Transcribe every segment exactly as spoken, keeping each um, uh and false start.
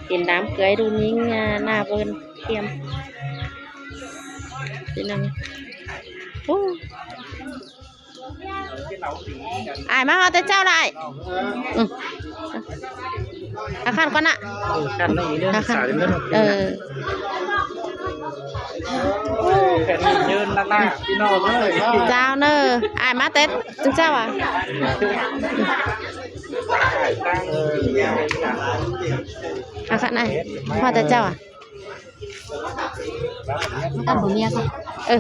Ki̱n đám cưới đu ꞌnhính, à, ꞌná ꞌvơn ꞌkhiêm. ꞌPi ꞌnọng. Ú. Ai ꞌmá ꞌhọt té ꞌchạu lai. Ừ. Á khăn ꞌquá ꞌnạ. Á khăn. Ờ. ꞌChạu ꞌnớ. Ai ꞌmá té ꞌchạu à. Á khăn ai. ꞌHọt té ꞌchạu à. Ăn bố mía con. Ừ.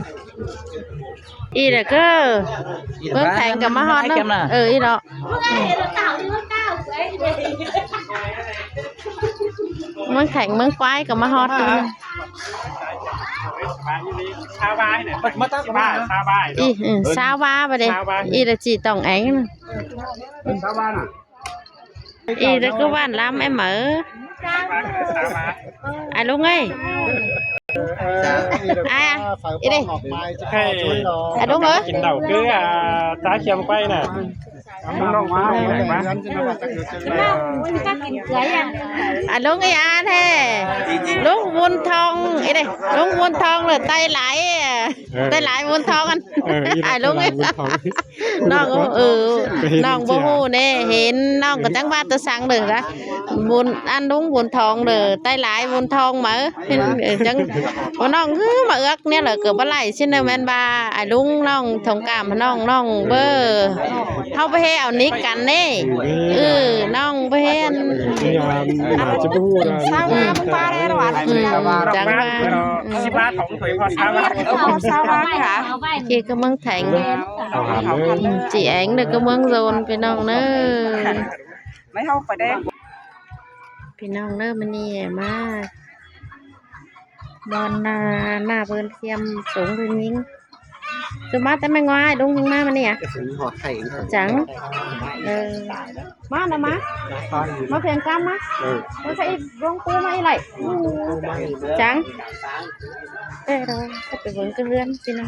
Í đa ꞌcọ. ꞌMướng Theng ꞌcọ ꞌmá ꞌhọt ꞌnớ. Ừ, í đó. ꞌMướng Theng ꞌmướng ꞌquái ꞌcọ ꞌmá ꞌhọt ꞌnớ. Í, ừ, sáo ꞌva ꞌva đê. Í đa ꞌchí tỏng eng. Í đa ꞌcọ ꞌván ꞌlắm ém máư. Ai ꞌlung ơi. Ai à. Í đê. Ai ꞌlung ơi. Ki̱n đảu ꞌcứ, à, ꞌtá ꞌkhiêm ꞌquái ꞌnạ. Ai ꞌlung ơi à thế. ꞌLung Vun Thong. Í đê. ꞌLung Vun Thong ꞌlạ tay lai. Tay lai Vun Thong ăn. Ai ꞌlung ơi. ꞌNọng, ừ, ꞌnọng báu ꞌhụ ꞌnê, hên ꞌnọng ꞌcọ chắng ꞌva ta săng đảy đa. Vun, ăn ꞌlung Vun Thong đảy, tay lai Vun Thong máư. Chắng, ꞌnọng ꞌhứ ꞌmá ước ꞌnê lỏ ꞌcọ báu đảy ꞌsịn ꞌnớ ꞌmen ꞌva, ai ꞌlung ꞌnọng thông cảm ꞌnọng, ꞌnọng báu. ꞌHáu báu ꞌhế au ꞌnị căn ꞌnê. Ừ, ꞌnọng báu ꞌhế ăn. Chắng ꞌva. Kì ꞌcọ ꞌmướng Theng. Chị Ánh đảy ꞌcọ ꞌmướng Dôn ꞌpi ꞌnọng ꞌnớ. ꞌPi ꞌnọng ꞌnớ, ꞌmá ꞌnị ꞌmá. Bón ꞌná, ꞌná ꞌvơn ꞌkhiêm sống đu ꞌnhính. Chứ ꞌmá té ꞌmí ꞌngoái ꞌlung ꞌnhính ꞌmá ꞌmá ꞌnị à? Chắng. Ờ. ꞌMá ꞌnạ ꞌmá. ꞌMá phiêng ꞌcắm ꞌmá. ꞌMá ꞌsái ꞌlung ꞌpú ꞌmá ꞌí đảy. Chắng. Ê, đâu, cắt cái vướng cái ꞌhướn, xin nào.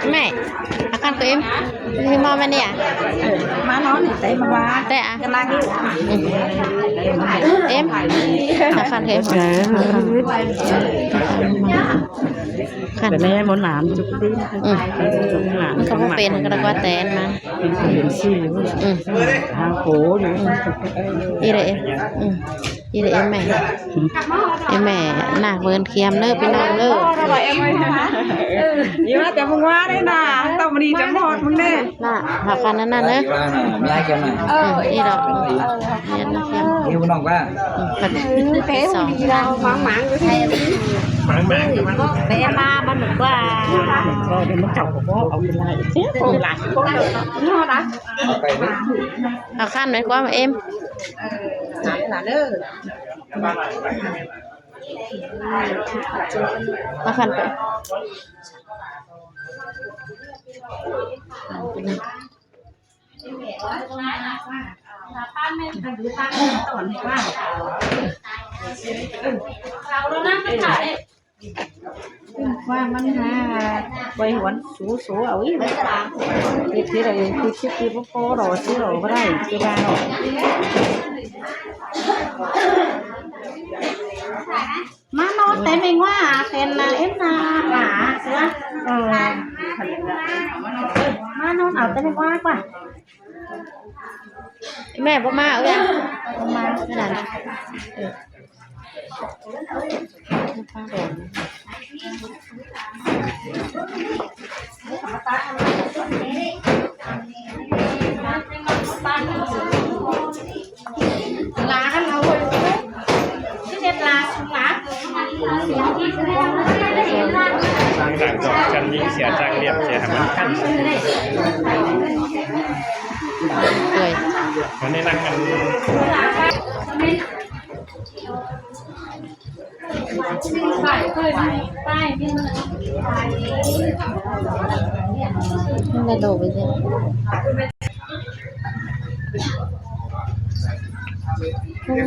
Mẹ, à, con của em. Thì mò mẹ nè. Má nó thì té mà ba. Té à? Cái lăng. Em. À, con của em. Khăn. Cái này món làm chụp đi. Ừ. Làm มันก็บ่เป็น ก็เลยว่าแต่นมา เป็นสี อืม ทางโขอยู่ อีเด้อ อืม อีเด้อ แม่ แม่ หน้าเวิร์นเคียมเด้อ พี่น้องเด้อ อยู่แต่มึงว่าได้น่ะ ต้องมาดีจะหมดมึงแน่ น่ะ หากันนั่นน่ะเด้อ ย้ายกันน่ะ เออ อีดอก เออ เรียนนะเพียง นี่พี่น้องว่า อืม เออ เป๊ะ สอง ดีเรา หมางๆ อยู่ที่ เป๊ะมา มันเหมือนกว่า เอาไปเลย เอาขั้นไว้กว่า เอ็ม เออ หลานเด้อ เอาขั้นไป ว่ามันหาไปหวนสูสูเอาอีก เฮ็ดที่ใดคือคิดที่บ่พอดอก ซื้อเอาบ่ได้ คือว่าดอก มาโนดเต็มเองว่า เป็นนะ เอ็มนาหาเสือ เออ มาโนดเอาเต็มเองว่าป่ะ แม่บ่มา เอ้ย บ่มาขนาดนั้น เออ Đang dọn chân đi xẻ trang liệt xẻ hẳn. Ui. Nó nên ăn ăn. Nó đổ cái gì? Không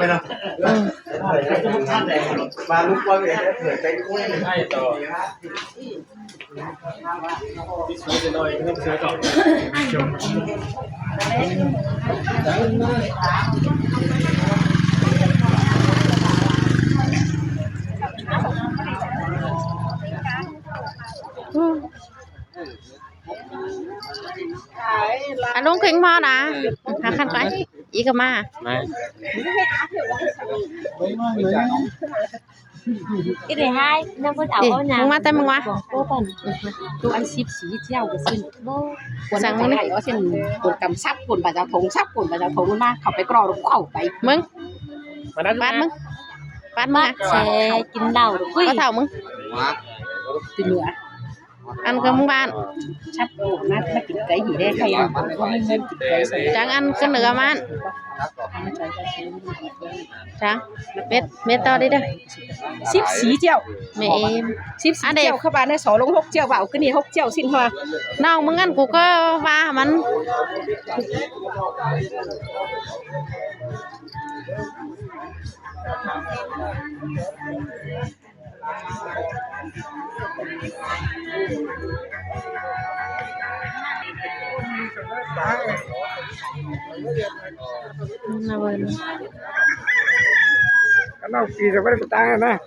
ไปเนาะ อืม มาลูกว่าไงเผื่อใจ อันลุงคิงพอนะ หาคันไป อีกก็มา มา อีเดให้นั่งก็จะเอา เอ๊ะ เอาหยัง มึงมาแต่มึงวะ โอ้ก่อน ตัวอันสิบสี่เจ้าก็สิ้น บ่ สั่งมึงนี่ เอาเส้น คนกำซับ คนบาดเจ้าทงซับ คนบาดเจ้าทงมา เขาไปกรอ เขาไป มึง มานั่ง ปาดมึง ปาดมึงอะ แชร์กินเหล้า อุ้ย พ่อเฒ่ามึง กินอยู่อะ อันก็มึงบ้าน ชับโอ้มา มากินไก่หี่ได้ ใครอ่ะ ก็ไม่เงินกินไก่ใส่ จังอันก็เหนือมัน จัง เม็ด เม็ดต่อได้เด้อ สิบสี่เจ้า แม่เอ็ม สิบสี่ อันเด็ก เจ้า เข้าบ้านได้สองลงหกเจ้า ว่าเอาขึ้นนี่หกเจ้า สิ้นหัว น้องมึงอันกูก็ว่ามัน Ăn không? Kỳ rồi, bắt đầu tăng rồi nè.